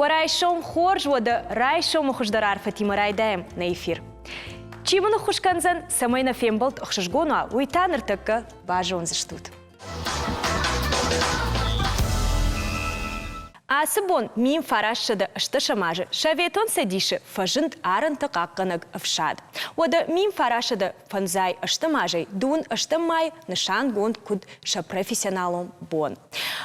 Уӕ райсом хорз, уӕдӕ райсомы хуыздӕр арфӕтимӕ райдайӕм нӕ эфир. Чи мын ӕххуыс кӕндзӕн, цӕмӕй нӕ фембӕлд ӕхсызгон уа, уый та ныртӕккӕ базондзыстут. Ацы бон 1980 азы Советон Цӕдисы фӕзынд арӕнты хъахъхъӕнӕг ӕфсад. Уӕдӕ 1958 азӕй дыууын ӕстӕм май нысангонд куыд сӕ профессионалон бон.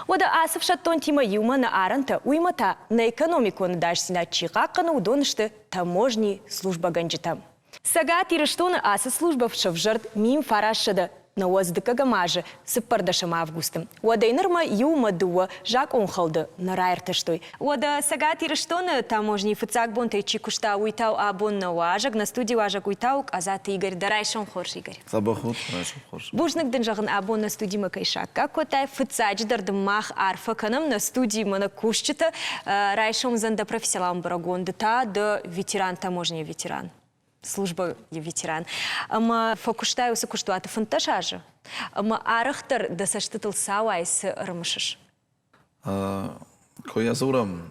Уӕдӕ ацы ӕфсӕддонтимӕ иумӕ нӕ арӕнтӕ, уыимӕ та нӕ экономикон ӕдасдзинад чи хъахъхъӕны, уыдон сты таможни службӕгӕнджытӕ. Цӕгат Ирыстоны ацы службӕ сӕвзӕрд 1990 азы цыппӕрдӕсӕм августы. Уӕдӕй нырмӕ иумӕ дыууӕ закъонхӕлды нӕ раиртӕстой. Уӕдӕ Цӕгат Ирыстоны таможнийы фыццаг бонтӕй чи куыста, уый та абон нӕ уазӕг, нӕ студийы уазӕг уый та у Къадзаты Игорь. Дӕ райсом хорз, Игорь. Дзӕбӕх ут, райсом хорз. Бузныг дын зӕгъын, абон нӕ студимӕ кӕй саккаг кодтай. Фыццаджыдӕр дын мах арфӕ кӕнӕм нӕ студимӕ нӕ кусджытӕ. Райсом уыдзӕн дӕ профессионалон бӕрӕгбон, ды та дӕ ветеран, таможнийы ветеран, службӕйы ветеран. Ӕмӕ фӕкуыстай уыцы куыстуаты 15 азы. Ӕмӕ арӕхдӕр дӕ цӕстытыл сауӕй цы ӕрымысыс? Куы йӕ дзурӕм,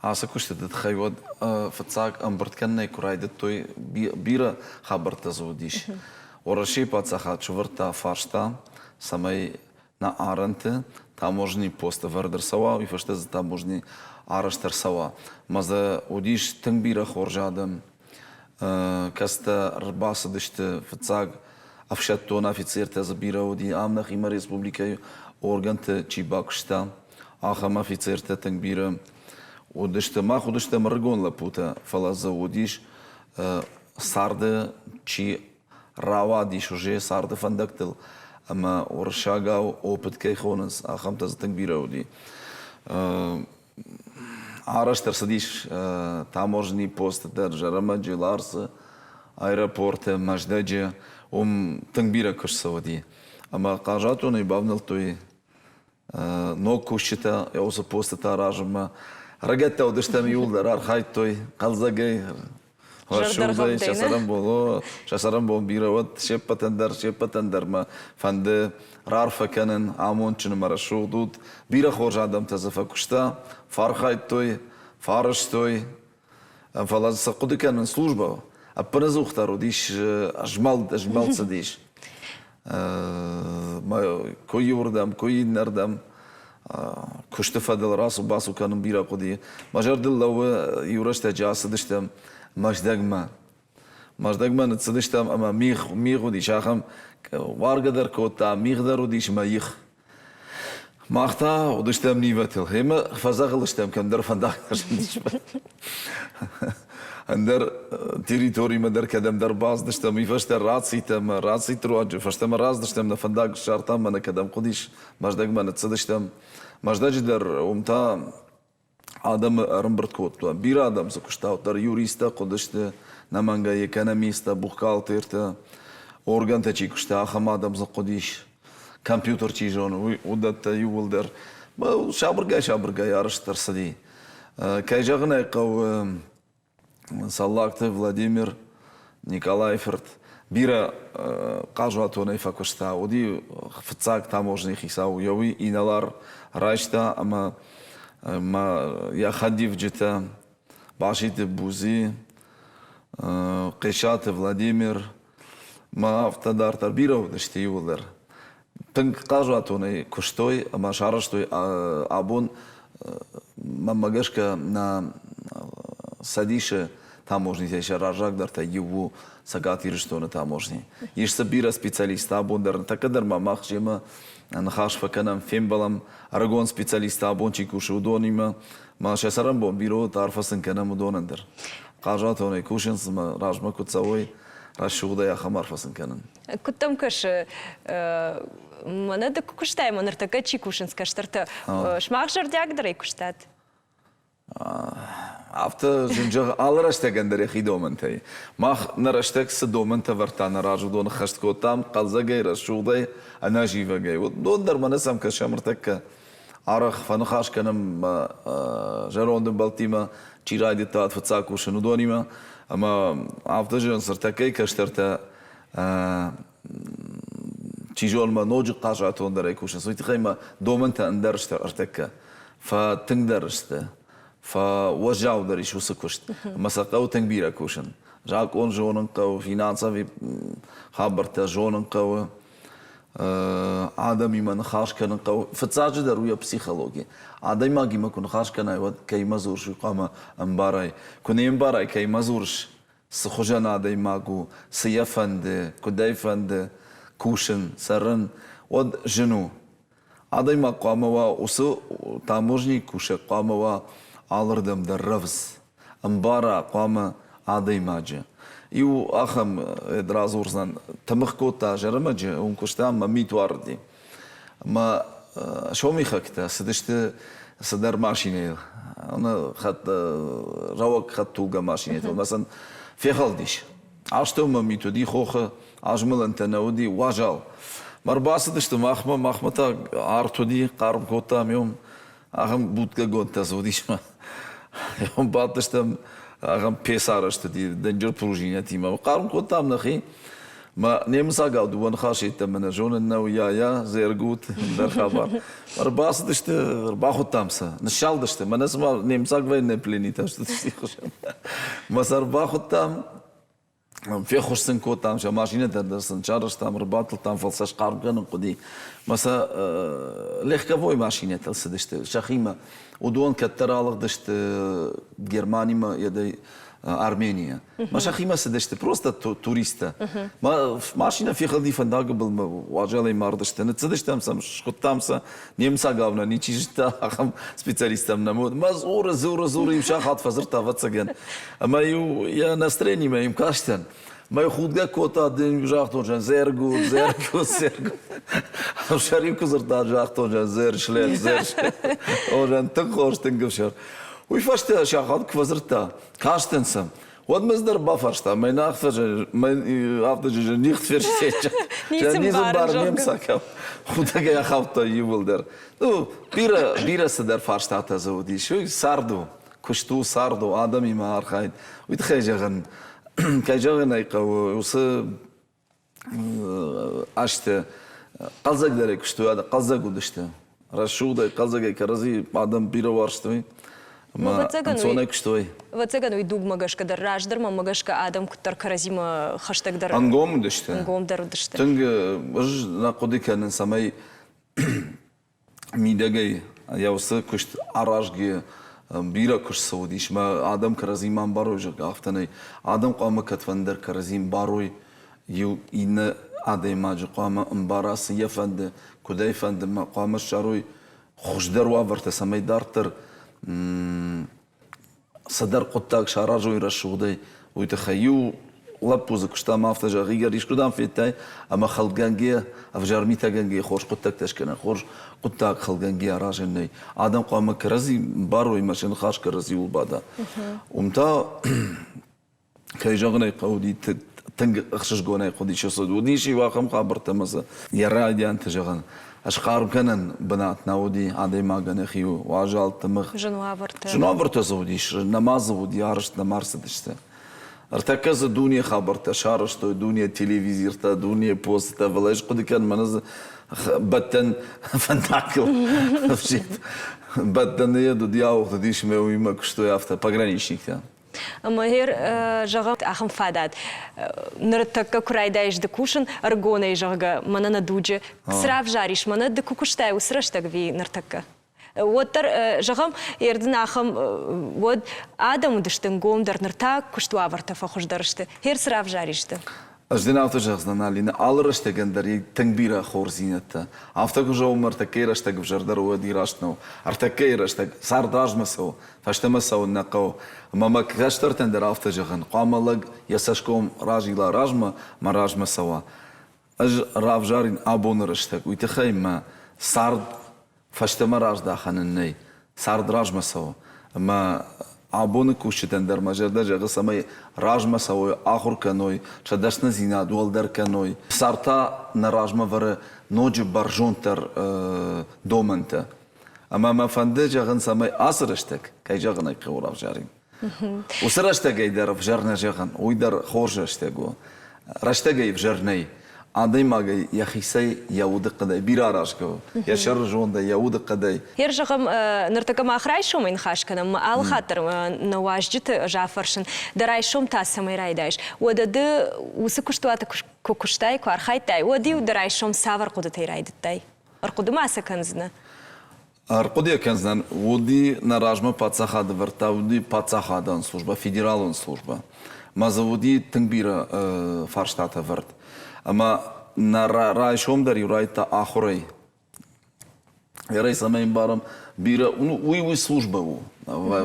ацы куыстыты тыххӕй, уӕд фыццаг ӕмбырд кӕнынӕй куы райдыдтой, бирӕ хабӕрттӕ дзы уыдис. Уӕрӕсейы паддзахад сӕвӕрдта фарста, цӕмӕй нӕ арӕнты таможни пост ӕвӕрд ӕрцӕуа, уый фӕстӕ дзы таможни арӕзт ӕрцӕуа. Ӕмӕ дзы уыдис тынг бирӕ хорз адӕм, кӕцытӕ ӕрбацыдысты фыццаг ӕфсӕддон афицертӕ дзы бирӕ уыди, ам нӕхимӕ республикӕйы органты чи бакуыста, ахӕм афицертӕ тынг бирӕ уыдысты. Мах уыдыстӕм ӕрыгон лӕппутӕ, фӕлӕ дзы уыдис царды чи рауадис уже царды фӕндӕгтыл ӕмӕ уырыссагау опыт кӕй хонынц, ахӕмтӕ дзы тынг бирӕ уыди. Арӕзт ӕрцыдис таможни посты дӕр Зӕрӕмӕджы, Ларсы аэропорты, Мӕздӕджы. Уым тынг бирӕ куыст цӕуыди. Ӕмӕ Хъазатонӕй бавнӕлдтой ног кусджытӕ уыцы постытӕ аразынмӕ. Ӕрыгӕттӕ уыдыстӕм иууылдӕр архайдтой хъӕлдзӕгӕй, Рӕсугъдӕй сӕ цӕрӕнбон, о, сӕ цӕрӕнбон бирӕ уӕд се ппӕтӕн дӕр, се ппӕтӕн дӕр мӕ фӕнды раарфӕ кӕнын, амондджын ӕмӕ рӕсугъд ут. Бирӕ хорз адӕмтӕ дзы фӕкуыста, фӕархайдтой, фӕарӕзтой, фӕлӕ сӕ хъуыды кӕнын службӕ ӕппынӕдзухдӕр уыдис змӕлд, змӕлд цыдис. Куы иуырдӕм, куы иннӕрдӕм куысты фӕдыл рацу-бацу кӕнын бирӕ хъуыди. Мӕ зӕрдыл лӕууы, иу рӕстӕджы ацыдыстӕм Мӕздӕгмӕ. Мӕздӕгмӕ ныццыдыстӕм ӕмӕ мигъ, мигъ уыдис ахӕм, уаргӕ дӕр кодта, мигъ дӕр уыдис ӕмӕ их. Мах та уыдыстӕм Нивӕтыл. Гъемӕ фӕдзӕгъыл стӕм кӕмдӕр фӕндаг разындис. Ӕндӕр территоримӕ дӕр кӕдӕмдӕр бацыдыстӕм, уый фӕстӕ рацитӕм, рациты руаджы фӕстӕмӕ рацыдыстӕм, нӕ фӕндаг ссардтам, мӕнӕ кӕдӕм хъуыдис, Мӕздӕгмӕ ныццыдыстӕм. Мӕздӕджы дӕр уым та адӕмы ӕрӕмбырд кодта. Бирӕ адӕм дзы куыста, уӕддӕр юристтӕ хъуыдысты, нӕмӕнгӕй экономисттӕ, бухгалтертӕ, органтӕ чи куыста, ахӕм адӕм дзы хъуыдис. Компьютер чи зоны, уый уыдӕттӕ иууылдӕр сабыргай-сабыргай арӕзт ӕрцыди. Кӕй зӕгъын ӕй хъӕуы, Цӕллагты Владимир Николайы фырт бирӕ хъазуатонӕй фӕкуыста. Уыди фыццаг таможнийы хицау, йӕ уый инӕлар райста ӕмӕ ма йӕ хӕдивджытӕ Баситы Бузи, Хъесаты Владимир, ма афтӕ дарддӕр бирӕ уыдысты иууылдӕр. Тынг хъазуатонӕй куыстой ӕмӕ сарӕзтой абон мӕнмӕ гӕсгӕ нӕ Цӕдисы таможнитӕй сӕ раззагдӕртӕй иу у Цӕгат Ирыстоны таможни. Ис дзы бирӕ специалисттӕ абон дӕр. Ныртӕккӕ дӕр ма мах семӕ ныхас фӕкӕнӕм, фембӕлӕм ӕрыгон специалисттӕ абон чи кусы, уыдонимӕ. Ма сӕ цӕрӕнбон бирӕ уыд, арфӕ сын кӕнӕм уыдонӕн дӕр. Хъазуатонӕй кусынц ӕмӕ размӕ куыд цӕуой, рӕсугъдӕй ахӕм арфӕ сын кӕнын. Куыд дӕм кӕсы, мӕнӕ ды куы куыстай ӕмӕ ныртӕккӕ чи кусынц кӕстӕртӕ, сымах зӕрдиагдӕрӕй куыстат? Афтӕ зын зӕгъ, алы рӕстӕгӕн дӕр йӕхи домӕнтӕй. Мах нӕ рӕстӕг цы домӕнтӕ вӕрдта нӕ разы, уыдон ӕххӕст кодтам хъӕлдзӕгӕй, рӕсугъдӕй, ӕнӕзивӕгӕй. Уыдон дӕр мӕнӕ сӕм кӕсӕм ӕртӕккӕ. Арӕх фӕныхас кӕнӕм мӕ зӕронд ӕмбӕлттимӕ, чи райдыдта фыццаг кусын, уыдонимӕ. Ӕмӕ афтӕ зӕгъынц, ӕртӕккӕйы кӕстӕртӕ чи зоны ма ноджы хъазуатондӕрӕй кусынц, уый тыххӕй ма домӕнтӕ ӕндӕр сты ӕртӕккӕ. Фӕтынгдӕр сты. Фӕуӕззаудӕр ис уыцы куыст. Ӕмӕ сӕ хъӕуы тынг бирӕ кусын. Закъон зонын хъӕуы, финансовый хабӕрттӕ зонын хъӕуы, адӕмимӕ ныхас кӕнын хъӕуы. Фыццаджыдӕр у йӕ психологи. Адӕймагимӕ куы ныхас кӕнай, уӕд кӕимӕ дзурыс, уый хъуамӕ ӕмбарай. Куы не мбарай, кӕимӕ дзурыс, цы хуызӕн адӕймаг у, цы йӕ фӕнды, куыд ӕй фӕнды кусын, цӕрын, уӕд зын у. Адӕймаг хъуамӕ уа уыцы таможнийы кусӕг хъуамӕ уа алырдӕм дӕр рӕвдз, ӕмбара хъуамӕ адӕймаджы. Иу ахӕм радзурдзӕн, тымыгъ кодта Зӕрӕмӕджы, уым куыста ӕмӕ мит уарыди. Ӕмӕ сомихӕгтӕ цыдысты цыдӕр машинӕйыл, рӕуӕг хӕдтулгӕ машинӕтыл, ӕмӕ сын фехӕлдис. Астӕумӕ мит уыди хохы, азмӕлӕнтӕ нӕ уыди, уазал. Мӕ ӕрбацыдысты махмӕ, махмӕ та арт уыди, хъарм кодтам ем, ахӕм будкӕгондтӕ дзы уыдис ма. Ем бадтыстӕм, ахӕм пец арӕзт уыди дынджыр пружинӕтимӕ. Хъарм кодтам нӕхи. Мӕ немыцагау дыууӕ ныхасы йеддӕмӕ нӕ зонын нӕу, я-я, sehr gut, ӕндӕр хабар. Ӕрбацыдысты, ӕрбахуыдтам сӕ, ныссалдысты. Мӕнӕ цыма немыцаг военные пленнитӕ сты хуызӕн. Мӕ сӕ ӕрбахуыдтам, феххуыс сын кодтам, сӕ машинӕтӕ дӕр сын сарӕзтам, ӕрбатылдтам, фӕлӕ сӕ схъарм кӕнын хъуыди. Мӕ сӕ легковой машинӕтыл цыдысты сӕхимӕ. Уыдон кӕддӕр алыгъдысты Германимӕ, йӕдӕй Арменийӕ. Мӕ сӕхимӕ цыдысты просто туристтӕ. Мӕ машинӕ фехӕлди фӕндагы былмӕ, уазалӕй мардысты. Ныццыдыстӕм сӕм, схуыдтам сӕ. Немыцагау нӕ ничи зыдта, ахӕм специалисттӕм нӕм уыд. Мӕ дзуры, дзуры, дзуры, иу сахат фӕдзырдта, ӕвӕццӕгӕн. Ӕмӕ-иу йӕ настроениемӕ йӕм кастӕн. Мӕ худгӕ кодта, дын загътон, sehr gut, sehr gut, sehr gut. Ӕфсӕр-иу куы дзырдта, загътон, sehr schlecht, sehr schlecht. О, тынг хорз, тынг ӕфсӕр. Уый фӕстӕ сахат куы фӕдзырдта, Кастӕн сӕм. Уӕд мӕ цыдӕр бафарста, мӕн афтӕ nicht versteht. Ницы мбарын немыцагау. Худӕгӕй ахаудта иууылдӕр. Ну, бирӕ, бирӕ цыдӕр фарстатӕ дзы уыдис. Уый цард у, куыст у, цард у, адӕмимӕ архайд. Уый тыххӕй зӕгъын, кӕй зӕгъын ӕй хъӕуы, уыцы азты хъӕлдзӕгдӕрӕй куыстой, хъӕлдзӕг уыдысты. Рӕсугъдӕй, хъӕлдзӕгӕй кӕрӕдзи адӕм бирӕ уарзтой. Ӕмӕ ӕнцонӕй куыстой. Ӕвӕццӕгӕн, уый дугмӕ гӕсгӕ дӕр, раздӕр мӕнмӕ гӕсгӕ адӕм куыддӕр кӕрӕдзимӕ хӕстӕгдӕр ӕнгом уыдысты. Ӕнгомдӕр уыдысты. Тынг ӕз нӕ хъуыды кӕнын, цӕмӕй мидӕгӕй йӕ уыцы куыст аразгӕ бирӕ куыст цы уыдис, мӕ адӕм кӕрӕдзимӕ ӕмбарой, зӕгъгӕ, афтӕ нӕй. Адӕм хъуамӕ кӕдфӕндӕр кӕрӕдзи ӕмбарой, иу иннӕ адӕймаджы хъуамӕ ӕмбара, цы йӕ фӕнды, куыд ӕй фӕнды, мӕ хъуамӕ ссарой хуыздӕр уавӕртӕ, цӕмӕй дарддӕр цыдӕр хъуыддаг саразой рӕсугъдӕй, уый тыххӕй. Иу лӕппу дзы куыста ӕмӕ афтӕ зӕгъы, Игорь, искуыдӕм федтай, ӕмӕ хӕлдгӕнгӕ, ӕвзӕр митӕгӕнгӕ хорз хъуыддӕгтӕ скӕнӕн, хорз хъуыддаг хӕлдгӕнгӕ аразӕн нӕй. Адӕм хъуамӕ кӕрӕдзи барой ӕмӕ сӕ ныхас кӕрӕдзиуыл бада. Уым та кӕй зӕгъын ӕй хъӕуы, уыди тынг ӕхсызгонӕй хъуыди сӕ цыд. Уыдис-иу ахӕм хабӕрттӕ ӕмӕ дзы йӕ райдианты, зӕгъын, ӕсхъарм кӕнӕн бынат нӕ уыди адӕймагӕн йӕхи уазал тымыгъ. Зын уавӕртӕ. Зын уавӕртӕ дзы уыдис, нӕма дзы уыди, арӕзт нӕма ӕрцыдысты. Ӕртӕккӕ дзы дуне хабӕрттӕ сарӕзтой, дуне телевизортӕ, дуне посттӕ, фӕлӕ ӕз хъуыды кӕнын, мӕнӕ дзы бӕттӕн фӕндагыл бӕттӕны йед уыди, ауыгъд уыдис ӕмӕ уыимӕ куыстой афтӕ пограничниктӕ. Ӕмӕ гъер, зӕгъӕм, ахӕм фадат. Ныртӕккӕ куы райдайыс ды кусын, ӕрыгонӕй, зӕгъгӕ, мӕнӕ нӕ дуджы, цы равзарис, мӕнӕ ды куы куыстай, уыцы рӕстӕг ӕви ныртӕккӕ? Уӕддӕр, зӕгъӕм, ердын ахӕм, уӕд адӕм уыдысты ӕнгомдӕр, ныр та куыстуавӕртӕ фӕхуыздӕр сты. Гъер цы равзарис ды? Ӕз дын афтӕ зӕгъдзынӕн, Алинӕ, алы рӕстӕгӕн дӕр тынг бирӕ хорздзинӕдтӕ. Афтӕ куы зӕгъӕм, ӕртӕккӕйы рӕстӕг ӕвзӕрдӕр уӕд раст нӕу. Ӕртӕккӕйы рӕстӕг цард размӕ цӕуы, фӕстӕмӕ цӕуын нӕ хъӕуы. Ӕмӕ мӕ кӕстӕртӕн дӕр афтӕ зӕгъын, хъуамӕ лӕг йӕ цӕсгом разила размӕ мӕ размӕ цӕуа. Ӕз равзарин абоны рӕстӕг, уый тыххӕй мӕ цард фӕстӕмӕ раздахӕн ын нӕй. Цард размӕ цӕуы. Ӕмӕ абоны кусджытӕн дӕр мӕ зӕрдӕ зӕгъы, цӕмӕй размӕ цӕуой, ахуыр кӕной, сӕ дӕсныдзинад уӕлдӕр кӕной. Цард та нӕ размӕ вӕры ноджы бӕрзонддӕр домӕнтӕ. Ӕмӕ мӕ фӕнды зӕгъын, цӕмӕй ацы рӕстӕг, кӕй зӕгъын ӕй хъӕуы равзарин. Уыцы рӕстӕгӕй дӕр ӕвзӕр нӕ зӕгъын, уый дӕр хорз рӕстӕг у. Рӕстӕгӕй ӕвзӕр нӕй. Адӕймагӕй йӕхицӕй йӕ удыхъӕдӕй бирӕ аразгӕ у. Йӕ сӕрызондӕй, йӕ удыхъӕдӕй. Ер зӕгъӕм, ныртӕккӕ мах райсомӕй ныхас кӕнӕм, алы хатт дӕр нӕ уазджыты ӕз афӕрсын, дӕ райсом та цӕмӕй райдайыс? Уӕдӕ ды уыцы куыстуаты куы куыстай, куы архайдтай, уӕд-иу дӕ райсом цавӕр хъуыдытӕй райдыдтай? Ӕрхъуыды ма сӕ кӕндзынӕ? Ӕрхъуыды кӕндзынӕн, уыди нӕ размӕ паддзахады вӕрдта, уыди паддзахадон службӕ, федералон службӕ. Мӕ дзы уыди тынг бирӕ фарстатӕ вӕрд. Ӕмӕ нӕ райсом дӕр-иу райдыдта ахуырӕй. Ерӕй цӕмӕй ӕмбарӕм, бирӕ, ну, уый уый службӕ у.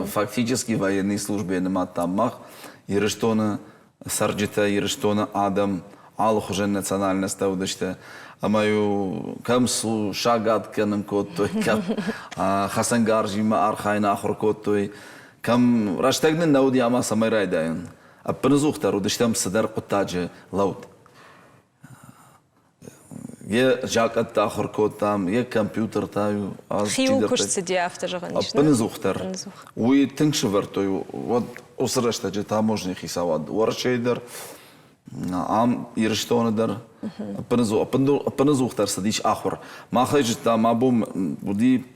Фактически военный службӕйы нымадтам мах Ирыстоны цӕрджытӕ, Ирыстоны адӕм алыхуызӕн национальносттӕ уыдысты. Ӕмӕ-иу кӕм сагад кӕнын кодтой, кӕм хӕцӕнгарзимӕ архайын ахуыр кодтой, кӕм рӕстӕг нын нӕ уыди ӕмӕ цӕмӕй райдайын. Ӕппынӕдзухдӕр уыдыстӕм цыдӕр хъуыддаджы лӕуд. Йе закъӕттӕ ахуыр кодтам, йе компьютертӕ. Хиуыл куыст цыди, афтӕ зӕгъӕн ис. Ӕппынӕдзухдӕр. Уый тынг сӕвӕрдтой уӕд уыцы рӕстӕджы таможнийы хицауад Уӕрӕсейы дӕр, ам Ирыстоны дӕр. Ӕппынӕдзухдӕр цыдис ахуыр. Мах ӕй зыдтам, абон уыди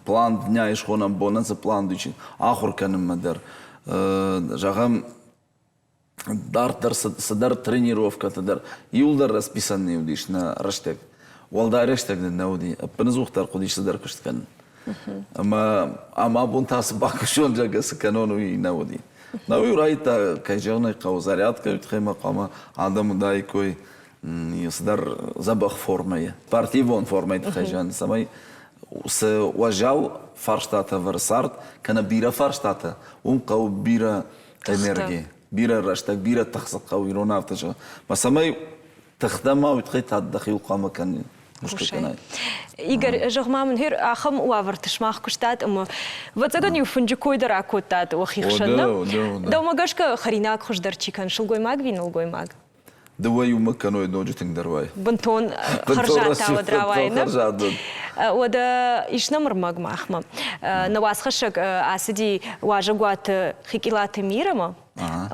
план дня схонӕм бонӕн цы план уыди ахуыр кӕнынмӕ дӕр. Зӕгъӕм, дарддӕр цыдӕр тренировкӕтӕ дӕр иуылдӕр расписание уыдис нӕ рӕстӕг. Уӕлдай рӕстӕг нын нӕ уыди, ӕппынӕдзухдӕр хъуыдис цыдӕр куыст кӕнын. Ӕмӕ ам абон та цы бакусон, зӕгъгӕ, цы кӕнон, уый нӕ уыди. Нӕ уый райдыдта, кӕй зӕгъын ӕй хъӕуы, зарядкӕ тыххӕй хъуамӕ адӕм уыдаиккой цыдӕр дзӕбӕх формӕйы, спортивон формӕйы тыххӕй зӕгъын, цӕмӕй цы уӕззау фарстатӕ ӕвӕры цард, кӕнӕ бирӕ фарстатӕ, уым хъӕуы бирӕ энерги, бирӕ рӕстӕг, бирӕ тых дзы хъӕуы ирон афтӕ зӕгъы. Мӕ цӕмӕй тыхтӕ ма уый тыххӕй та дӕхиуыл хъуамӕ кӕнин. Игорь, зӕгъ-ма мын, хер ахӕм уавӕрты сымах куыстат ӕмӕ ӕвӕццӕгӕн-иу фынджы кой дӕр акодтат уӕхи хсӕн, нӕ? Дӕумӕ гӕсгӕ хӕринаг хуыздӕр чи кӕны, сылгоймаг ӕви нӕлгоймаг? Дыууӕ иумӕ кӕной ноджы тынгдӕр уай. Бынтон хӕрзад та уӕд рауайы, нӕ? Уӕдӕ ис нӕм ӕрмӕг махмӕ. Нӕ уацхӕссӕг ацыди уазӕгуаты Хикъилаты Мирамӕ.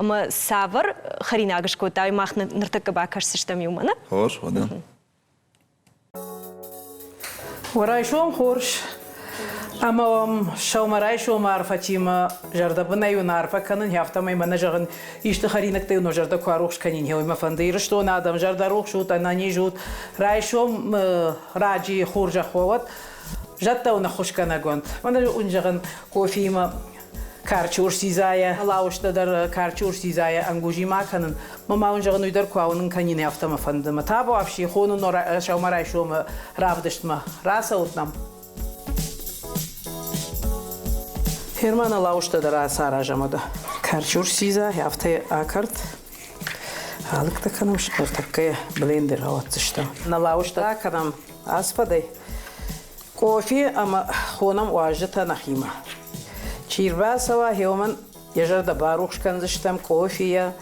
Ӕмӕ цавӕр хӕринаг скодта, уый мах ныртӕккӕ бакӕсдзыстӕм иумӕ, нӕ? Хорз, уӕдӕ. Райсом хорз ӕмӕ уӕм сӕумӕрайсомы арфӕтимӕ зӕрдӕбынӕй уын арфӕ кӕнын, афтӕмӕй мӕнӕ зӕгъын, исты хӕринӕгтӕй уын зӕрдӕ куы арухс кӕнин, уый мӕ фӕнды. Ирыстоны адӕм зӕрдӕрухс ут, ӕнӕниз ут, райсом раджы хорзӕх уӕ уӕд, зӕдтӕ уын ӕххуысгӕнӕг уӕнт. Мӕнӕ уын зӕгъын, кофеимӕ карчы урс дзидзайӕ, лауызтӕ дӕр карчы урс дзидзайӕ ӕнгузимӕ кӕнын. Мӕ ма уын зӕгъын, уый дӕр куы ауынын кӕнин, афтӕ мӕ фӕнды. Мӕ табуафси хонын сӕумӕрайсомы равдыстмӕ. Рацӕут нӕм. Ферманы лауызтӕ дӕр ацаразӕм уӕдӕ. Карчы урс дзидза, афтӕ акӕрт. Алыгтӕ кӕнӕм, ныртӕккӕ блендер ауадздзыстӕм. Нӕ лауызтӕ акӕнӕм асфадӕй. Къофи ӕмӕ хонӕм уазджытӕ нӕхимӕ. Чи рбацӕуа, уымӕн йӕ зӕрдӕ барухс кӕндзыстӕм къофийӕ.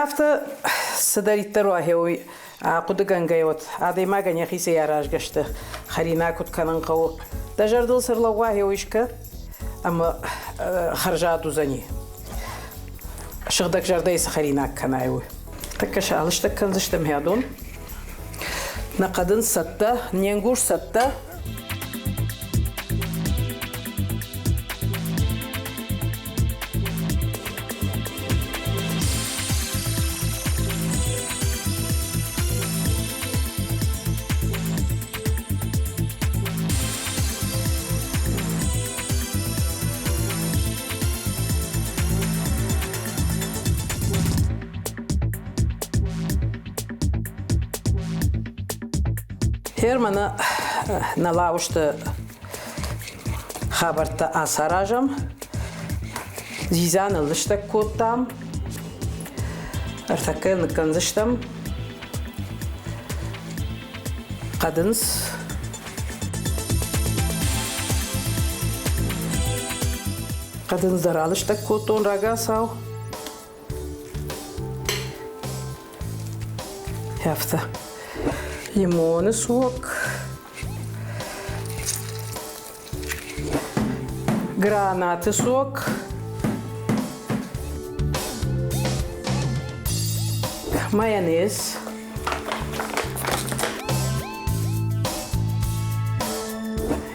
Афтӕ цыдӕриддӕр уа, уый ахъуыдыгӕнгӕ уӕд адӕймагӕн йӕхицӕй аразгӕ сты, хӕринаг куыд кӕнын хъӕуы. Дӕ зӕрдыл цы рлӕууа, уый скӕ ӕмӕ хӕрзад уыдзӕни. Сыгъдӕг зӕрдӕйы цы хӕринаг кӕнай, уый. Тӕккӕ сӕ алыстӕг кӕндзыстӕм хӕдон. Нӕ хъӕдын цӕттӕ, не нгуз цӕттӕ. Германы нӕ лауызты хабӕрттӕ ацаразӕм. Дзидза ныллыстӕг кодтам. Ӕртӕккӕ ныккӕндзыстӕм. Хъӕдындз. Хъӕдындз дӕр алыстӕг кодтон рагацау. Афтӕ. Лимоны сок. Гранаты сок. Майонез.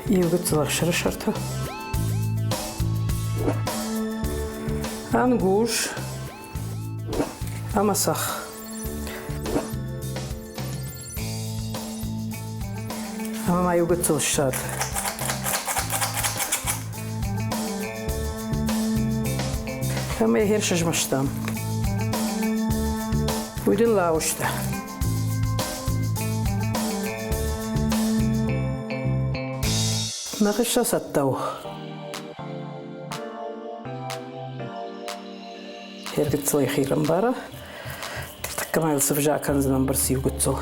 Иу гыццыл ӕхсыры сӕртӕ. Ӕнгуз ӕмӕ цӕхх. Ӕмӕ ма иу гыццыл ссад. Ӕмӕ йӕ хер сызмӕстам. Уый дын лауызтӕ. Нӕхи сӕ цӕттӕ у. Хергыццыл йӕхи рӕмбара. Тӕккӕ ма йыл цы взаг кӕндзынӕн бӕрц иу гыццыл.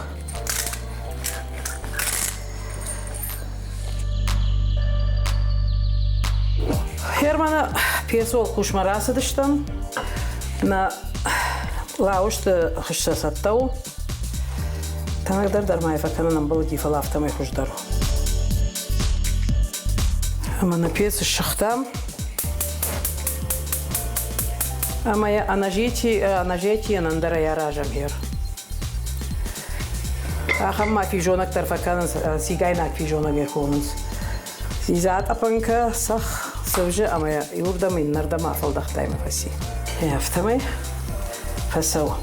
Германы пьесы уӕлхъусмӕ рацыдыстӕм. Нӕ лауызты хыссӕ цӕттӕ у. Тӕнӕгдӕр дӕр ма йӕ фӕкӕнын ӕмбӕлди, фӕлӕ афтӕмӕй хуыздӕр у. Ӕмӕ нӕ пец ссыгътам. Ӕмӕ йӕ ӕнӕзетийӕн ӕндӕрӕй аразӕм хер. Ахӕм ма физонӕг дӕр фӕкӕнынц, цигайнаг физонӕг хонынц. Дзидза тъӕпӕнкӕ, цӕхх, цывзы ӕмӕ йӕ иуырдӕм иннӕрдӕм афӕлдӕхтай мӕ фӕци. Афтӕмӕй фӕцӕуы.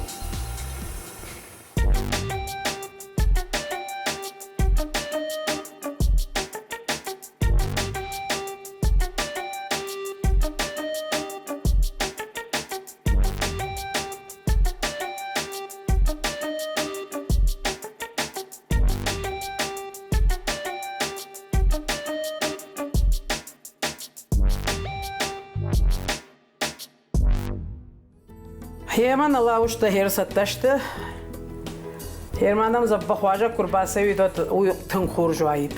Гъемӕ нӕ лауызтӕ ӕрцӕттӕ сты. Герман ӕм дзӕбӕх уазӕг куы рбацӕуид, уӕд уый тынг хорз уаид.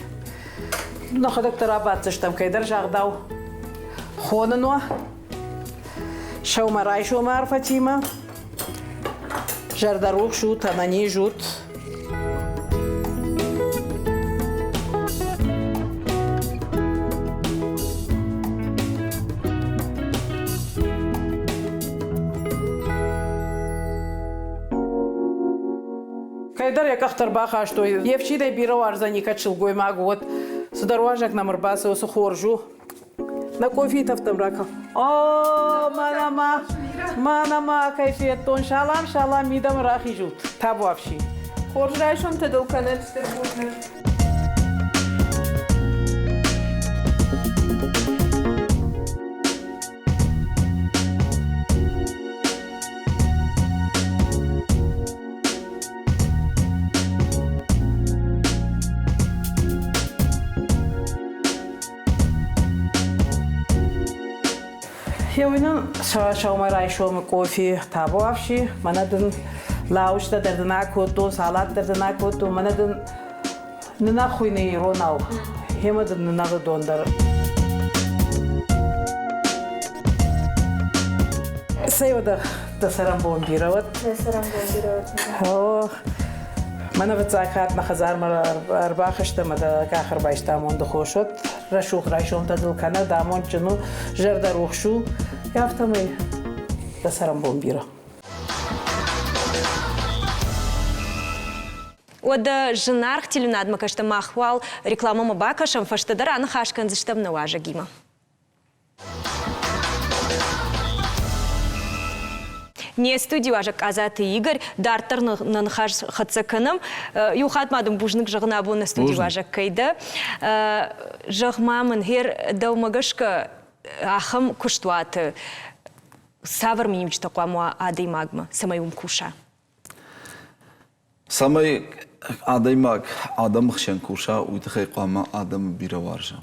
Нӕхӕдӕг дӕр абаддзыстӕм, кӕйдӕр загъдау хонын уа. Сӕумӕрайсомы арфӕтимӕ. Зӕрдӕрухс ут, ӕнӕниз ут. Кӕйдӕр йӕ къӕхтӕ ӕрбахастой. Йе фсинӕй бирӕ уарздзӕни, кӕд сылгоймаг уӕд. Цыдӕр уазӕг нӕм ӕрбацӕуы, цы хорз у. Нӕ къофийы тӕфтӕм ракал. О, мӕнӕ ма, мӕнӕ ма кӕй федтон. Салам, салам, мидӕмӕ рахизут. Табуафси. Хорз райсомтӕ дыл кӕнӕд стыр бузныг. Еуинӕн сӕумӕрайсомы къофи табуафси, мӕнӕ дын лауызтӕ дӕр дын акодтон, салат дӕр дын акодтон, мӕнӕ дын нынӕг хуыйны иронау, гъемӕ дын нынӕгы дон дӕр. Цӕй уӕдӕ дӕ цӕрӕнбон бирӕ уӕд. Дӕ цӕрӕнбон бирӕ уӕд. О, мӕнӕ фыццаг хатт мӕ хӕдзармӕ ӕрбахызтӕн ӕмӕ дӕ къах ӕрбайста амонды хос уӕд. Рӕсугъд райсомтӕ дыл кӕнӕд, амондджын у, зӕрдӕрухс у. Афтӕмӕй дӕ цӕрӕнбон бирӕ. Уӕдӕ зынаргъ телеуынадмӕ кӕстӕ мах уал рекламӕмӕ бакӕсӕм, фӕстӕдӕр аныхас кӕндзыстӕм нӕ уазӕгимӕ. Не студийы уазӕг Къадзаты Игорь дарддӕр нӕ ныхас хӕццӕ кӕнӕм. Иу хатт ма дын бузныг зӕгъын абон нӕ студийы уазӕг кӕй дӕ. Зӕгъ ма мын, гъер дӕумӕ гӕсгӕ ахӕм куыстуаты цавӕр миниуджытӕ хъуамӕ уа адӕймагмӕ, цӕмӕй уым куса? Цӕмӕй адӕймаг адӕмы хсӕн куса, уый тыххӕй хъуамӕ адӕмы бирӕ уарза.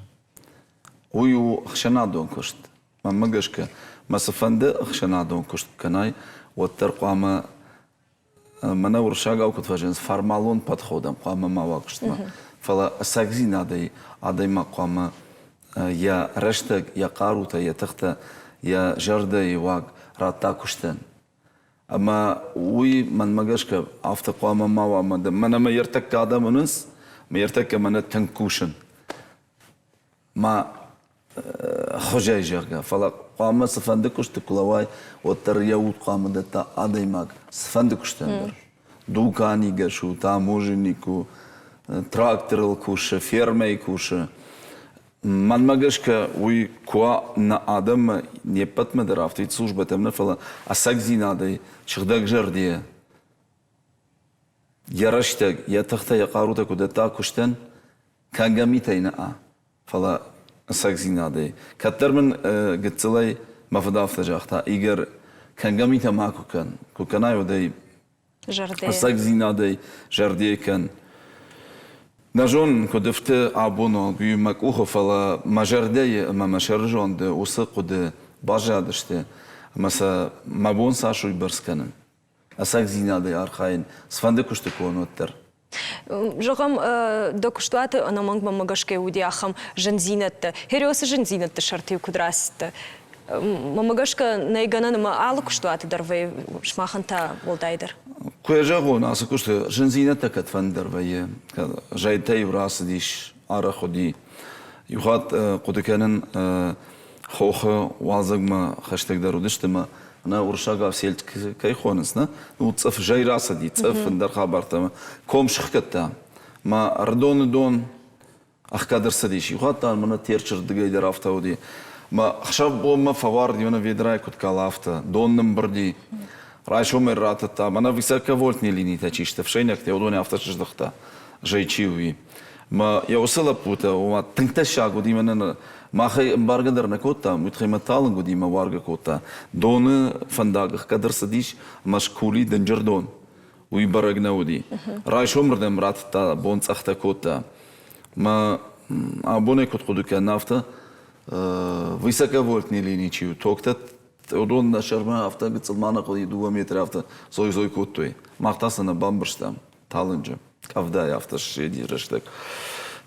Уый у ӕхсӕнадон куыст. Мӕнмӕ гӕсгӕ, мӕ цыфӕнды ӕхсӕнадон куыст кӕнай, уӕддӕр хъуамӕ мӕнӕ уырыссагау куыд фӕзӕгъынц, формалон подходӕн хъуамӕ ма уа куыстмӕ. Фӕлӕ ӕцӕгдзинадӕй адӕймаг хъуамӕ йӕ рӕстӕг, йӕ хъарутӕ, йӕ тыхтӕ, йӕ зӕрдӕйы уаг радта куыстӕн. Ӕмӕ уый, мӕнмӕ гӕсгӕ, афтӕ хъуамӕ ма уа. Мӕнӕ мӕ ӕртӕккӕ адӕм уынынц, мӕ ӕртӕккӕ мӕнӕ тынг кусын. Мӕ хуызӕй, зӕгъгӕ, фӕлӕ хъуамӕ цыфӕнды куысты куы лӕууай, уӕддӕр йӕ уд хъуамӕ дӕтта адӕймаг цыфӕнды куыстӕн дӕр. Дуканигӕс у, таможенник у, тракторыл кусы, фермӕйы кусы. Мӕнмӕ гӕсгӕ, уый куы уа нӕ адӕммӕ, не ппӕтмӕ дӕр афтид службӕтӕм нӕ, фӕлӕ ӕцӕгдзинадӕй, сыгъдӕгзӕрдийӕ йӕ рӕстӕг, йӕ тыхтӕ, йӕ хъарутӕ куы дӕтта куыстӕн, кӕнгӕ митӕй нӕ, фӕлӕ ӕцӕгдзинадӕй. Кӕддӕр мын гыццылӕй мӕ фыд афтӕ загъта: Игорь, кӕнгӕ митӕ макуы кӕн. Куы кӕнай, уӕд ӕй ӕцӕгдзинадӕй зӕрдейы кӕн. Нӕ зонын, куыд ӕфты абон онг уый мӕ къухы, фӕлӕ мӕ зӕрдӕйы ӕмӕ мӕ сӕрызонды уыцы хъуыды баззадысты ӕмӕ сӕ мӕ бон цас уыйбӕрц кӕнын. Ӕцӕгдзинадӕй архайын, цыфӕнды куысты куы уон, уӕддӕр. Зӕгъӕм, дӕ куыстуаты ӕнӕмӕнг мӕнмӕ гӕсгӕ уыди ахӕм зындзинӕдтӕ. Хереосы зындзинӕдты сӕрты-иу куыд рацыдтӕ? Мӕнмӕ гӕсгӕ нӕй гӕнӕн ӕмӕ алы куыстуаты дӕр вӕййы, сымахӕн та уӕлдайдӕр. Куы йӕ зӕгъон, ацы куысты зындзинӕдтӕ кӕдфӕндӕр вӕййы. Зӕйтӕ-иу рацыдис, арӕх уыди. Иухатт хъуыды кӕнын, хохы уалдзӕгмӕ хӕстӕгдӕр уыдысты ӕмӕ нӕ уырыссагау сельдь кӕй хонынц, нӕ? Ну, цъыф зӕй рацыди, цъыф, ӕндӕр хабӕрттӕ. Ком сыхгӕдта. Мӕ Ӕрыдоны дон ӕхгӕд ӕрцыдис. Иухатт та мӕнӕ Терчы рдыгӕй дӕр афтӕ уыди. Мӕ ӕхсӕв-бонмӕ фӕуарди, мӕнӕ ведрайы куыд кала, афтӕ. Дон нымбырди. Райсомӕй ратыдта. Мӕнӕ высоковольтные линитӕ чи сты, ӕфсӕйнӕгтӕ, уыдонӕй афтӕ сыздыхта, зӕй чи у, уый. Мӕ йӕ уыцы лӕппутӕ, ома тынг тӕссаг уыди мӕнӕн махӕй ӕмбаргӕ дӕр нӕ кодтам, уый тыххӕй мӕ талынг уыди мӕ уаргӕ кодта. Доны фӕндаг ӕхгӕд ӕрцыдис ӕмӕ скули дынджыр дон. Уый бӕрӕг нӕ уыди. Райсомырдӕм ратыдта, бон цъӕхтӕ кодта. Мӕ абонӕй куыд хъуыды кӕнын, афтӕ высоковольтный линии чи у, токтӕ уыдон нӕ сӕрмӕ афтӕ гыццыл ма нӕ хъуыди дыууӕ метры афтӕ зой-зой кодтой. Мах та сӕ нӕ бамбӕрстам талынджы. Къӕвдайы афтӕ ссыди рӕстӕг.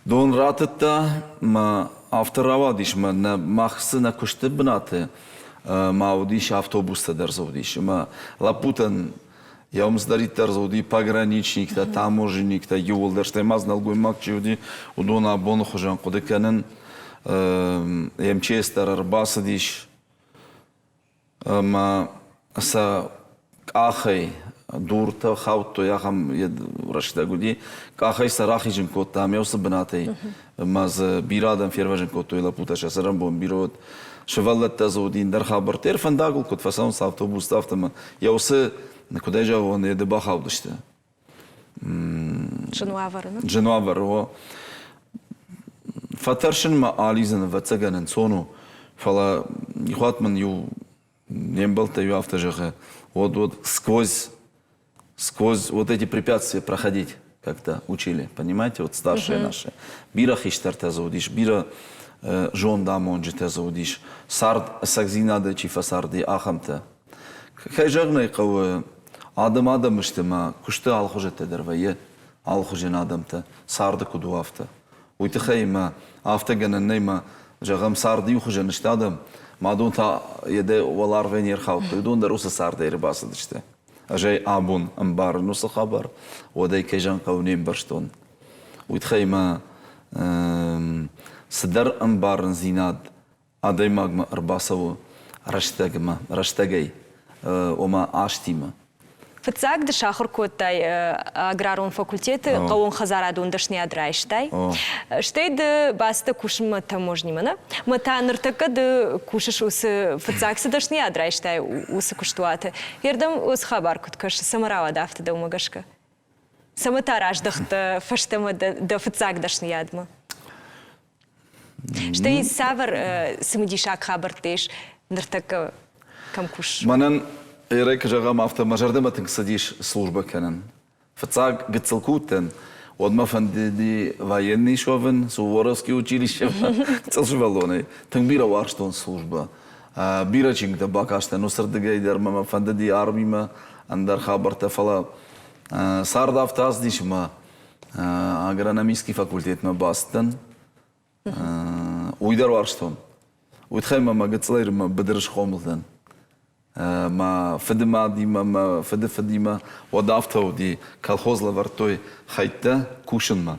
Дон ратыдта мӕ афтӕ рауадис мӕ нӕ мах цы нӕ куысты бынаты ма уыдис автобустӕ дӕр дзы уыдис. Ӕмӕ лӕппутӕн йӕ уым цыдӕриддӕр дзы уыди пограничниктӕ, таможенниктӕ иууылдӕр, стӕй ма дзы нӕлгоймаг чи уыди, уыдон абоны хуызӕн хъуыды кӕнын. МЧС дӕр ӕрбацыдис ӕмӕ сӕ къахӕй дуртӕ хаудтой, ахӕм рӕстӕг уыди. Къахӕй сӕ рахизын кодта ӕмӕ уыцы бынатӕй ӕмӕ дзы бирӕ адӕм фервӕзын кодтой лӕппутӕ сӕ цӕрӕнбон бирӕ уыд. Сывӕллӕттӕ дзы уыди ӕндӕр хабӕрттӕ. Фӕндагыл куыд фӕцӕуынц автобустӕ, афтӕ ӕмӕ йӕ уыцы, куыдӕй зӕгъон, йӕ ды бахаудысты. Зын уавӕры. Зын уавӕры, о. Фӕтӕрсынмӕ алидзын, ӕвӕццӕгӕн, ӕнцон у, фӕлӕ иухатт мын иу не мбӕлттӕ иу афтӕ зӕгъы, вот вот сквозь сквозь вот эти препятствия проходить как-то учили, понимаете, вот старшие наши. Бирӕ хистӕртӕ дзы уыдис, бирӕ зондамонджытӕ дзы уыдис, цард ӕцӕгдзинады чи фӕцарди, ахӕмтӕ. Кӕй зӕгъын ӕй хъӕуы, адӕм адӕм сты мӕ куысты алыхуызӕттӕ дӕр вӕййы, алыхуызӕн адӕмтӕ, царды куыд у, афтӕ. Уый тыххӕй мӕ афтӕ гӕнӕн нӕй мӕ, зӕгъӕм, царды иухуызӕн сты адӕм, мадон та йӕ дӕ уӕларвӕй не рхаудтой, уыдон дӕр уыцы цардӕй ӕрбацыдысты. Ӕз ӕй абон ӕмбарын уыцы хабар, уӕд ӕй кӕй зӕгъын хъӕуы не мбӕрстон. Уый тыххӕй мӕ цыдӕр ӕмбарындзинад адӕймагмӕ ӕрбацӕуы рӕстӕгмӕ, рӕстӕгӕй, ома азтимӕ. Фыццаг ды сахуыр кодтай аграрон факультеты, хъӕууонхӕдзарадон дӕсныйад райстай. Стӕй ды бацыдтӕ кусынмӕ таможнимӕ, нӕ? Мӕ та ныртӕккӕ ды кусыс уыцы фыццаг цы дӕсныйад райстай, уыцы куыстуаты. Ердӕм уыцы хабар куыд кӕсы, цӕмӕ рауад афтӕ дӕумӕ гӕсгӕ? Цӕмӕ та раздӕхтӕ фӕстӕмӕ дӕ фыццаг дӕсныйадмӕ? Стӕй цавӕр цымыдисаг хабӕрттӕ ис ныртӕккӕ кӕм кусыс? Мӕнӕн, Эрек, зӕгъӕм, афтӕ мӕ зӕрдӕмӕ тынг цыдис службӕ кӕнын. Фыццаг гыццыл куы уыдтӕн, уӕд мӕ фӕндыди военный суӕвын, Суворовский училищемӕ гыццыл сывӕллонӕй. Тынг бирӕ уарзтон службӕ. Бирӕ чингуытӕ бакастӕн уыцырдыгӕй дӕр мӕ фӕндыди армимӕ ӕндӕр хабӕрттӕ, фӕлӕ цард афтӕ ацыдис ӕмӕ агрономистский факультетмӕ бацыдтӕн. Уый дӕр уарзтон. Уый тыххӕй мӕ мӕ гыццылӕй мӕ быдыры схъомыл дӕн. Мӕ фыды мадимӕ, мӕ фыды фыдимӕ уӕд афтӕ уыди, колхоз лӕвӕрдтой хӕйттӕ кусынмӕ.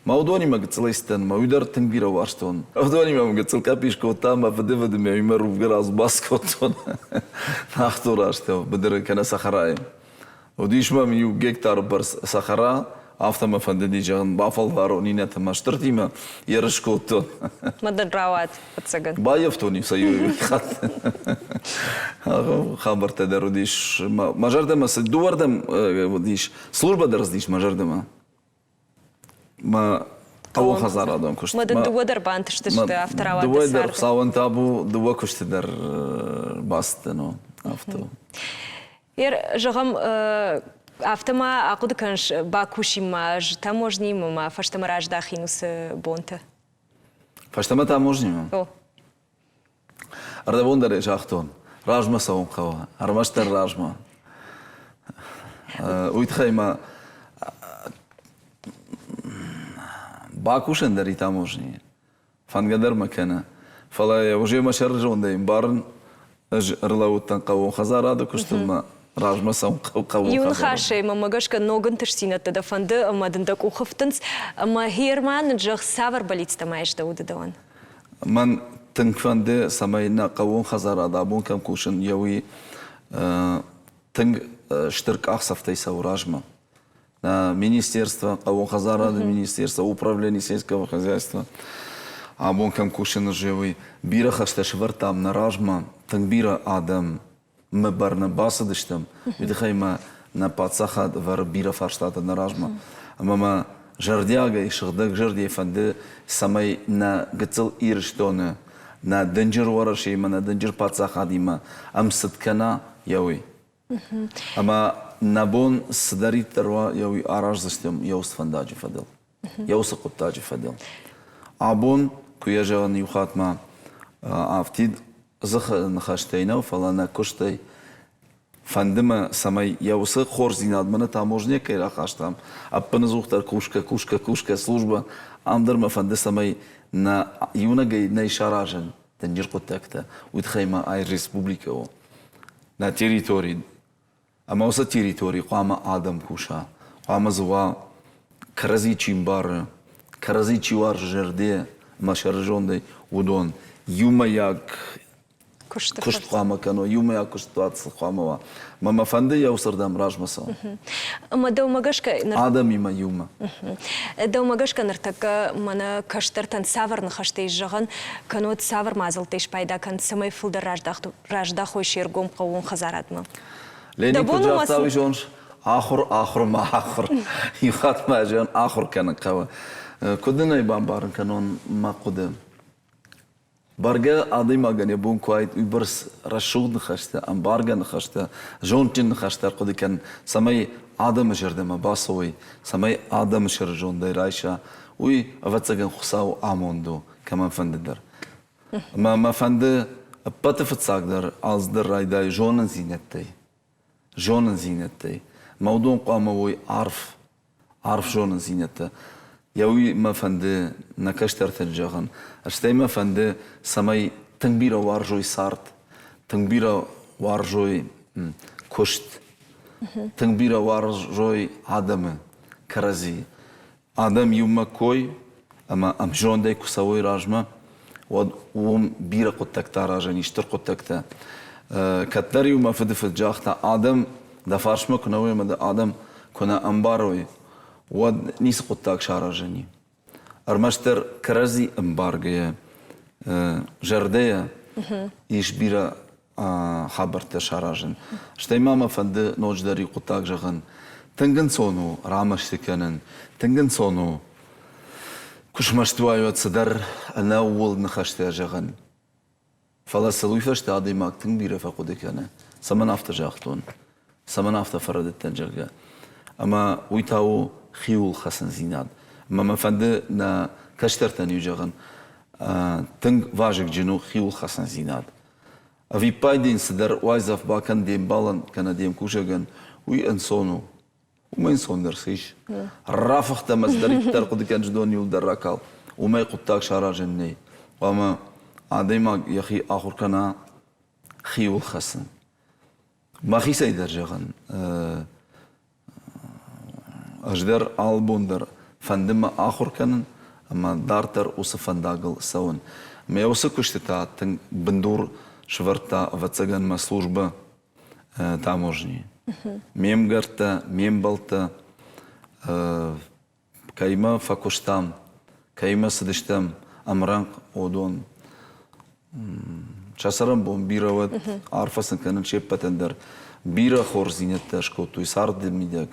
Мӕ уыдонимӕ гыццылӕй цыдтӕн, мӕ уый дӕр тынг бирӕ уарзтон. Уыдонимӕ мын гыццыл къӕпи скодта, мӕ фыды фыды мӕ уимӕ рувгӕ разбас кодтон. Нахтор астӕу, быдыры кӕнӕ цӕхӕрайы. Уыдис мӕм иу гектары бӕрц цӕхӕра, афтӕ мӕ фӕндыди, зӕгъын, бафӕлварон иннӕты мӕ стыртимӕ ерыс кодтон. Мӕ дын рауад, ӕцӕгӕн. Баййӕфтон-иу сӕ иу хатт. Ахӕм хабӕрттӕ дӕр уыдис. Мӕ зӕрдӕмӕ цы дыууӕрдӕм уыдис, службӕ дӕр цыдис мӕ зӕрдӕмӕ. Мӕ хъӕууонхӕдзарадон куыст. Мӕ дын дыууӕ дӕр бантыстысты, афтӕ рауад Дыууӕ дӕр Хуыцауӕн табу, дыууӕ куысты дӕр бацыдтӕн, афтӕ. Ер, зӕгъӕм, афтӕ ма ахъуыды кӕныс, бакусин ма ӕз таможнимӕ ма фӕстӕмӕ раздахин уыцы бонтӕ? Фӕстӕмӕ таможнимӕ? О. Ӕрдӕбон дӕр ӕй загътон, размӕ цӕуын хъӕуы, ӕрмӕстдӕр размӕ. Уый тыххӕй ма бакусӕн дӕр и таможнийы. Фӕндгӕ дӕр мӕ кӕны. Фӕлӕ уже мӕ сӕрызондӕй ӕмбарын, ӕз ӕрлӕууыдтӕн хъӕууон хӕдзарады куыстыл мӕ размӕ цӕуын хъӕууон Иу ныхасӕй мӕмӕ гӕсгӕ ног ӕнтыстдзинӕдтӕ дӕ фӕнды ӕмӕ дын дӕ къухы фтынц. Ӕмӕ Герман, зӕгъ, цавӕр бӕллицтӕ ма ис дӕ уды дӕуӕн? Мӕн тынг фӕнды, цӕмӕй нӕ хъӕууон хӕдзарад абон кӕм кусын, йӕ уый тынг стыр къахдзӕфтӕй цӕуы размӕ. Министерство, хъӕууон хӕдзарады министерство, управление сельского хозяйства абон кӕм кусын, уже уый бирӕ хӕстӕ сӕвӕрдтам нӕ размӕ, тынг бирӕ адӕм мы бӕрны бацыдыстӕм, уый тыххӕй ма нӕ паддзахад ӕвӕры бирӕ фарстатӕ нӕ размӕ. Ӕмӕ мӕ зӕрдиагӕй, сыгъдӕг зӕрдӕйы фӕнды, цӕмӕй нӕ гыццыл Ирыстоны, нӕ дынджыр Уӕрӕсеимӕ, нӕ дынджыр паддзахадимӕ ӕмцыд кӕна, йӕ уый. Ӕмӕ нӕ бон цыдӕриддӕр уа, йӕ уый араздзыстӕм йӕ уыцы фӕндаджы фӕдыл, йӕ уыцы хъуыддаджы фӕдыл. Абон, куы йӕ зӕгъын иу хатт ма, афтид дзыхы ныхӕстӕй нӕу, фӕлӕ нӕ куыстӕй фӕнды мӕ, цӕмӕй йӕ уыцы хорздзинадмӕ нӕ таможня кӕй рахастам, ӕппынӕдзухдӕр кусгӕ, кусгӕ, кусгӕ службӕ, ам дӕр мӕ фӕнды, цӕмӕй нӕ иунӕгӕй нӕй саразӕн дынджыр хъуыддӕгтӕ. Уый тыххӕй ма ай республикӕ у. Нӕ территори ӕмӕ уыцы территори хъуамӕ адӕм куса, хъуамӕ дзы уа кӕрӕдзи чи мбары, кӕрӕдзи чи уарзы зӕрдӕ ӕмӕ сӕрызондӕй, уыдон иумӕйаг куыст хъуамӕ кӕной, иумӕйаг куыстуат цы хъуамӕ уа. Мӕ мӕ фӕнды йӕ уыцырдӕм размӕ цӕуын. Ӕмӕ дӕумӕ гӕсгӕ Адӕмимӕ иумӕ. Дӕумӕ гӕсгӕ ныртӕккӕ мӕнӕ кӕстӕртӕн цавӕр ныхӕстӕ ис зӕгъӕн, кӕннод цавӕр мадзӕлттӕй спайда кӕн, цӕмӕй фылдӕр раздахой се ргом хъӕууон хӕдзарадмӕ? Ленин куыд загъта, уый зоныс, ахуыр, ахуыр ма ахуыр. Иу хатт ма зӕгъын, ахуыр кӕнын хъӕуы. Куыд дын ӕй бамбарын кӕнон мӕ хъуыды? Бӕргӕ адӕймагӕн йӕ бон куы уаид уыйбӕрц рӕсугъд ныхӕстӕ, ӕмбаргӕ ныхӕстӕ, зондджын ныхӕстӕ ӕрхъуыды кӕнын, цӕмӕй адӕмы зӕрдӕмӕ бацӕуой, цӕмӕй адӕмы сӕрызондӕй райса, уый, ӕвӕццӕгӕн, Хуыцауы амонд у кӕмӕнфӕнды дӕр. Ӕмӕ мӕ фӕнды ӕппӕты фыццагдӕр алцыдӕр райдай зонындзинӕдтӕй. Зонындзинӕдтӕй. Мӕ уыдон хъуамӕ уой арф, арф зонындзинӕдтӕ. Йӕ уый мӕ фӕнды нӕ кӕстӕртӕн зӕгъын. Стӕй мӕ фӕнды, цӕмӕй тынг бирӕ уарзой цард, тынг бирӕ уарзой куыст, тынг бирӕ уарзой адӕмы кӕрӕдзи. Адӕм иумӕ кой ӕмӕ ӕмзондӕй куы цӕуой размӕ, уӕд уым бирӕ хъуыддӕгтӕ аразӕн ис, стыр хъуыддӕгтӕ. Кӕддӕр-иу мӕ фыдыфыд загъта, адӕм дӕ фарсмӕ куы нӕ уой ӕмӕ дӕ адӕм куы нӕ ӕмбарой, уӕд ницы хъуыддаг саразӕн и. Ӕрмӕстдӕр кӕрӕдзи ӕмбаргӕйӕ, зӕрдӕйӕ ис бирӕ хабӕрттӕ саразын. Стӕй ма мӕ фӕнды ноджыдӕр иу хъуыддаг зӕгъын. Тынг ӕнцон у рамӕсты кӕнын, тынг ӕнцон у, куы смӕсты уай, уӕд цыдӕр ӕнӕууылд ныхӕстӕ зӕгъын. Фӕлӕ сыл уый фӕстӕ адӕймаг тынг бирӕ фӕхъуыды кӕны, цӕмӕн афтӕ загътон, цӕмӕн афтӕ фӕрӕдыдтӕн, зӕгъгӕ. Ӕмӕ уый та у хиуыл хӕцындзинад. Ӕмӕ мӕ фӕнды нӕ кӕстӕртӕн иу зӕгъын, тынг вазыгджын у хиуыл хӕцындзинад. Ӕвиппайды йын цыдӕр уайдзӕф бакӕн де мбалӕн кӕнӕ де мкусӕгӕн, уый ӕнцон у. Уымӕй ӕнцондӕр цы ис? Рафыхт ӕмӕ цыдӕриддӕр хъуыды кӕныс, дон иуылдӕр ракал. Уымӕй хъуыддаг саразӕн нӕй. Хъуамӕ адӕймаг йӕхи ахуыр кӕна хиуыл хӕцын. Мӕхицӕй дӕр зӕгъын, ӕз дӕр алы бон дӕр. Фӕнды мӕ ахуыр кӕнын ӕмӕ дарддӕр уыцы фӕндагыл цӕуын. Мӕ уыцы куысты та тынг бындур сӕвӕрдта, ӕвӕццӕгӕн, мӕ службӕ таможнийы. Ме мгӕрттӕ, ме мбӕлттӕ кӕимӕ фӕкуыстам, кӕимӕ цыдыстӕм ӕмрӕнхъ, уыдон сӕ цӕрӕнбон бирӕ уӕд, арфӕ сын кӕнын се ппӕтӕн дӕр. Бирӕ хорздзинӕдтӕ скодтой царды мидӕг,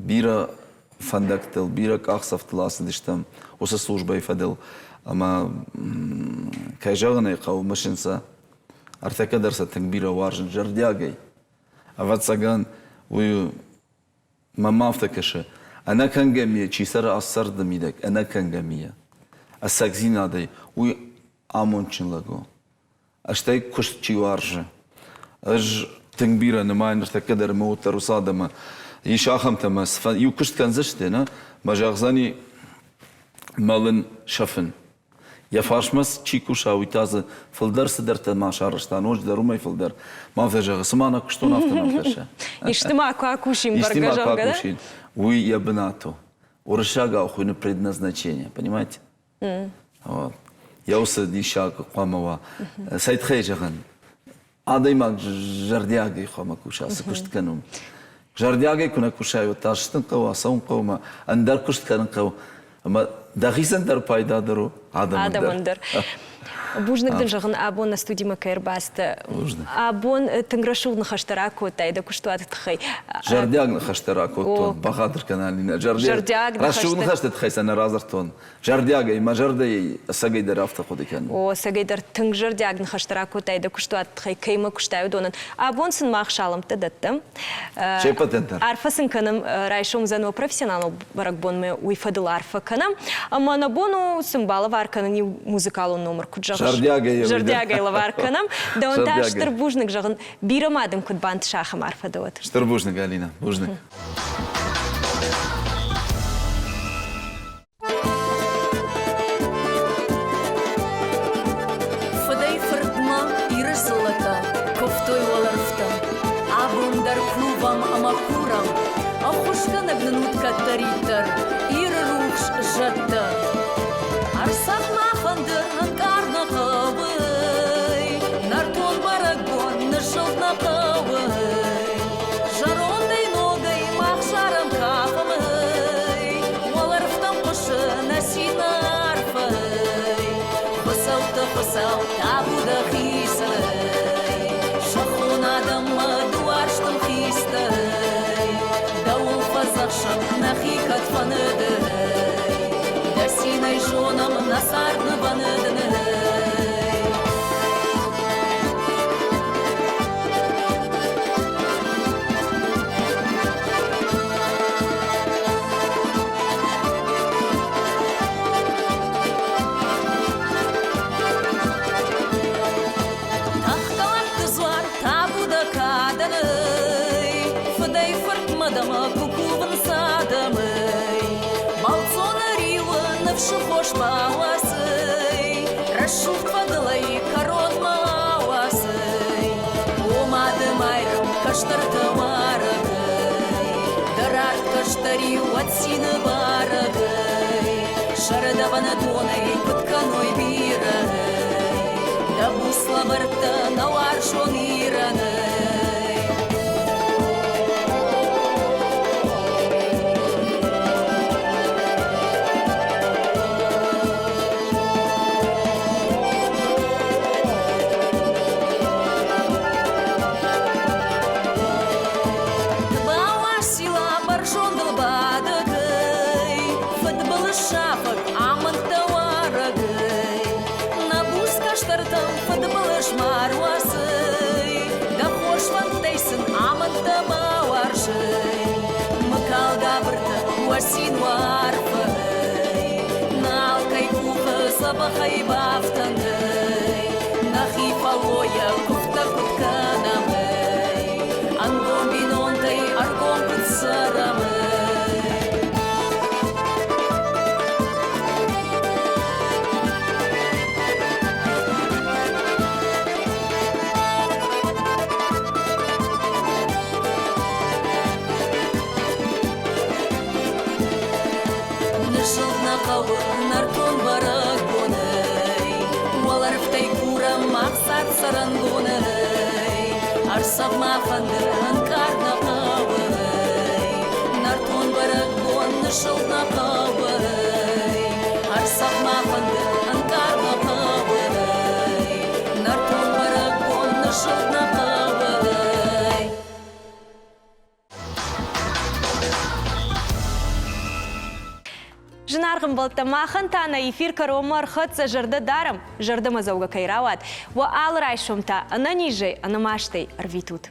бирӕ фӕндӕгтыл, бирӕ къахдзӕфтыл ацыдыстӕм уыцы службӕйы фӕдыл. Ӕмӕ, кӕй зӕгъын ӕй хъӕуы, мысын сӕ. Ӕртӕккӕ дӕр сӕ тынг бирӕ уарзын зӕрдиагӕй. Ӕвӕццӕгӕн, уый Мӕнмӕ афтӕ кӕсы, ӕнӕкӕнгӕ мийӕ чи цӕры ацы царды мидӕг, ӕнӕкӕнгӕ мийӕ, ӕцӕгдзинадӕй, уый амондджын лӕг у. Стӕй куыст чи уарзы. Ӕз тынг бирӕ нымайын ныртӕккӕ дӕр мӕ уд дӕр уыцы адӕмы. Ис ахӕмтӕ мӕ иу куыст кӕндзысты, нӕ? Мӕ зӕгъдзӕни мӕлын, сӕфын. Йӕ фарсмӕ чи куса, уый та дзы фылдӕр цыдӕртӕ ма сарӕзта, ноджыдӕр уымӕй фылдӕр. Ма афтӕ зӕгъы, цыма нӕ куыстон, афтӕ нӕм кӕсы. Исты ма куы акусин, Исты бӕргӕ ма куы зӕгъгӕ, да? акусин, уый йӕ бынат у. Уырыссагау хуыйны предназначение, понимаете? Вот. Йӕ уыцы диссаг хъуамӕ уа. Цӕй тыххӕй зӕгъын, адӕймаг зӕрдиагӕй хъуамӕ куса, цы куыст кӕнон. Зӕрдиагӕй куы нӕ кусай, уӕд та сыстын хъӕуы, ацӕуын хъӕуы ӕмӕ ӕндӕр куыст кӕнын хъӕуы. Ӕмӕ дӕхицӕн дӕр пайда дӕр у, адӕмӕн дӕр. Адӕмӕн дӕр. Бузныг дын зӕгъын, абон нӕ студимӕ кӕй ӕрбацыдтӕ. Абон тынг рӕсугъд ныхӕстӕ ракодтай дӕ куыстуаты тыххӕй. Зӕрдиаг ныхӕстӕ ракодтон, бахатыр кӕн, Алинӕ. Зӕрдиаг Рӕсугъд ныхӕсты тыххӕй сӕ нӕ радзырдтон. Зӕрдиагӕй, мӕ зӕрдӕйы ӕцӕгӕй дӕр афтӕ хъуыды кӕнын. О, ӕцӕгӕй дӕр тынг зӕрдиаг ныхӕстӕ ракодтай дӕ куыстуаты тыххӕй, кӕимӕ куыстай, уыдонӕн. Абон сын мах салӕмттӕ дӕттӕм. Се ппӕтӕн дӕр. Арфӕ сын кӕнӕм, райсом уыдзӕн уӕ профессионалон бӕрӕгбонмӕ, уый фӕдыл арфӕ кӕнӕм. Ӕмӕ нӕ бон у сын балӕвар кӕнын иу музыкалон номыр, куыд зӕгъыс? Зӕрдиагӕй. Зӕрдиагӕй лӕвар кӕнӕм. Дӕуӕн та стыр бузныг зӕгъын, бирӕ ма дын куыд бантыса ахӕм арфӕ дӕ уӕд. Стыр бузныг, Алинӕ, бузныг. Фыдӕй-фыртмӕ Иры дзыллӕтӕ куывтой уӕлӕрвтӕм. Абон дӕр кувӕм ӕмӕ курӕм, ӕххуысгӕнӕг нын уыд кӕддӕриддӕр Иры рухс зӕдтӕ. Ӕрцӕв ма фӕнды ӕнкъард нӕ хъӕуы, нӕртон бӕрӕгбон ныззылд нӕ хъӕуы. Зӕрондӕй ногӕй мах зарӕм кафӕм, Уӕлӕрвтӕм хъуысы нӕ цины арфӕй. Хуыцӕутты Хуыцау, табу дӕхицӕй, Зӕххон адӕммӕ ды уарзтыл хистӕй. Дӕуыл фӕдзӕхсӕм нӕхи кӕд фӕныдӕй, Дӕ цинӕй зонӕм нӕ цард нывӕндынӕй. Тахталатты дзуар табу дӕ кадӕнӕй, Фыдӕй-фыртмӕ дӕм куы кувынц адӕмӕй. Бӕлццоны риуы ныфсы хос бауадзӕй, Рӕсугъд фӕдылӕй кӕронмӕ ауадзӕй. О Мады Майрӕм, кӕстӕртӕ уарӕгӕй, Дӕ рард кӕстӕриу уӕд цины бӕрӕгӕй. Сӕрдӕвӕны донӕй куыд кӕной бирӕ, Дӕ буц лӕвӕрттӕ нӕ уарзон Ирӕнӕй. Бауасила бӕрзондыл бадӕгӕй, Фыдбылыз сафӕг амӕндтӕ уарӕгӕй. Нӕ буц кӕстӕртӕм фыдбылыз ма руадзӕй, Дӕ хорз фӕндтӕй сын амӕндтӕ ма уарзӕй. Мыкалгабыртӕ уӕ цин уӕ арфӕй, Нал кӕй къухы дзӕбӕхӕй бафтӕнӕй. Нӕхи фӕллойӕ куывдтӕ куыд кӕнӕм, ӕй, Ӕнгом бинонтӕй ӕргом куыд цӕрӕм, ӕй. Ныззылд нӕ хъӕуы нӕртон бӕрӕгбонӕй, Уӕлӕрвтӕй курӕм мах цард цӕрӕнбонӕй. Ӕрцӕв ма фӕндыр, ӕнкъард нӕ хъӕуы. Нӕртон бӕрӕгбон ныззылд нӕ хъӕуы. Ӕрцӕв ма фӕндыр, ӕнкъард нӕ хъӕуы. Нӕртон бӕрӕгбон ныззылд нӕ хъӕуы. Зынаргъ ӕмбӕлттӕ, махӕн та нӕ эфир кӕронмӕ ӕрхӕццӕ зӕрдӕ дарӕм, зӕрдӕмӕдзӕугӕ кӕй рауад, уӕ алы райсом та ӕнӕнизӕй, ӕнӕмастӕй ӕрвитут.